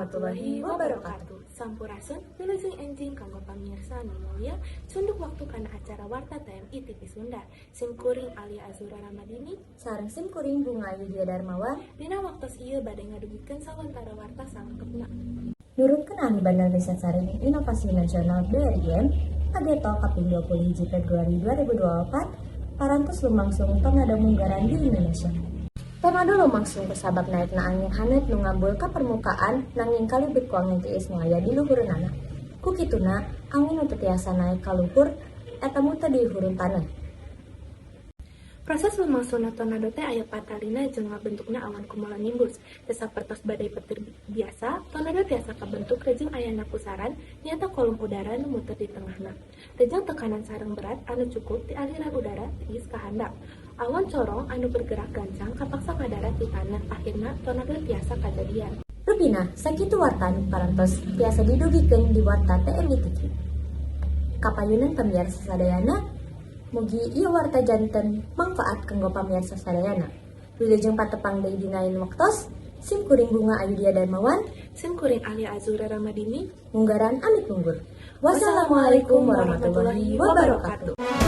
Warahmatullahi wabarakatuh. Sampurasun, wilujeng enjing kanggo pamirsa anu mulya, cunduk waktu kana acara Warta TMI TV Sunda. Sim kuring Alia Azura Ramadini, Sareng sim kuring Bunga Yudia Darmawan. Dina waktos ieu bade ngadugikeun sawantara warta salengkepna. Nurutkeun ahli Badan Riset sareng Inovasi Nasional BRIN, kageto kaping 21 Februari 2024 parantos lumangsung tornado munggaran di Indonesia. Tornado lumangsung kusabab naekna angin haneut nu ngambul ka permukaan nanging kalibet ku angin tiis nu aya di luhureunana. Ku kituna, angin nu teu tiasa naek ka luhur eta muter di hurun taneuh. Proses lumangsungna tornado teh aya patalina jeung ngabentukna awan cumulonimbus. Teu sapertos badai petir biasa, tornado tiasa kabentuk rejeng ayana pusaran, nyaeta kolom udara nu muter di tengahna. Rejeng tekanan sareng berat anu cukup ti aliran udara tiis ka handap. Awan corong anu bergerak gancang kapaksa ngadarat di tanah, akhirna tornado tiasa kajadian. Rupina, sakitu warta anu parantos tiasa didugikeun di Warta TMI TV. Kapayunan pamiarsa sadayana, mugi ieu warta janten mangfaat kanggo pamiarsa sadayana. Wilujeng patepang deui dina waktos, sim kuring Bunga Ayudia Darmawan, Sim kuring Alia Azura Ramadini, munggaran amit munggur. Wassalamualaikum warahmatullahi wabarakatuh.